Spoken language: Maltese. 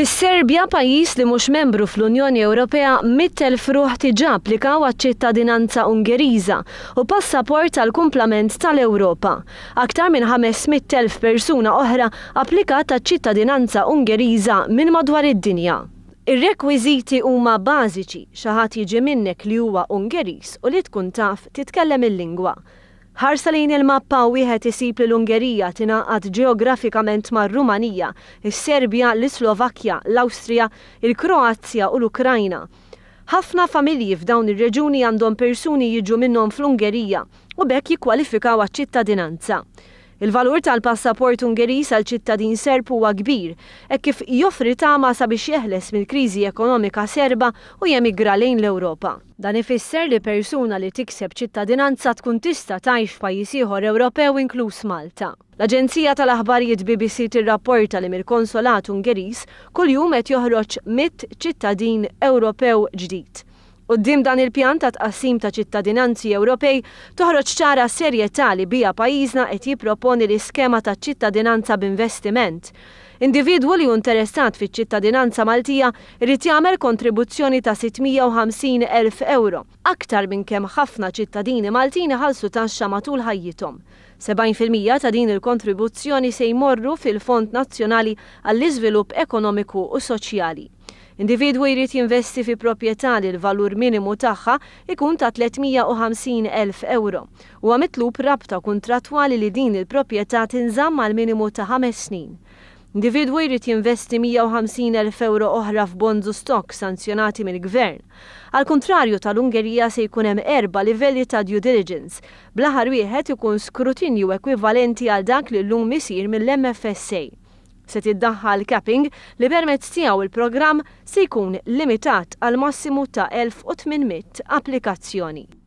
Fis-Serbja, pajjiż li mhux membru fl-Unjoni Ewropea, 100,000 ruħ diġà applikaw għaċ-ċittadinanza Ungeriża u passaport għall-kumplament tal-Ewropa. Aktar minn 500,000 persuna oħra applikat għaċ-ċittadinanza Ungeriża minn madwar id-dinja. Ir-rekwiżiti huma bażiċi, xi ħadd jiġi minnek li huwa Ungeriż u li tkun taf titkellem il-lingwa. Ħarsa lejn il-mappa u wieħed isib li l-Ungerija tingħaqad ġeografikament mar-Rumanija, is-Serbja, l-Islovakkja, l-Awstrija, il-Kroazja u l-Ukrajna. Ħafna familji f'dawn ir-reġuni għandhom persuni jiġu minnhom fl-Ungerija u b'hekk jikkwalifikaw għaċ-ċittadinanza. Il-valur tal-passaport Ungeriż għal ċittadin Serb huwa kbir, hekk kif joffri tama sabiex jeħles mill-kriżi ekonomika Serba u jemigra lejn l-Ewropa. Dan ifisser li persuna li tikseb ċittadinanza tkun tista' tgħix f'pajjiż ieħor Ewropew inkluż Malta. L-aġenzija tal-aħbarijiet BBC tirrapporta li mill-Konsolat Ungeriż kuljum qed joħroġ 100 ċittadin Ewropew ġdid. Quddiem dan il-pjan ta' tqassim ta' ċittadinanzi Ewropej, toħroġ ċara s-serjetà li biha pajjiżna qed jipproponi l-iskema taċ-ċittadinanza b'investiment. Individwu li hu interessat fiċ-ċittadinanza Maltija jrid jagħmel kontribuzzjoni ta' 650 elf ewro, aktar minn kemm ħafna ċittadini Maltin iħallsu taxxa matul ħajjithom. 70% ta' din il-kontribuzzjoni se jmorru fil-Fond Nazzjonali għall-Iżvilupp Ekonomiku u Soċjali. Individwu jrid jinvesti fi proprjetà li l-valur minimu tagħha jkun ta' 350 elf ewro. Huwa mitlub rabta kuntrattwali li din il-proprjetà tinżamm għal minimu ta' ħames snin. Individwu jrid jinvesti 150 elf ewro oħra f'bonds u stocks sanzjonati mill-Gvern. Għall-kuntrarju tal-Ungerija se jkun hemm erba' livelli ta' due diligence, bl-aħħar wieħed ikun skrutinju ekwivalenti għal dak li llum isir mill-MFSA. Se tiddaħħal capping li permezz tiegħu l-programm se jkun limitat għal massimu ta' 1,800 applikazzjoni.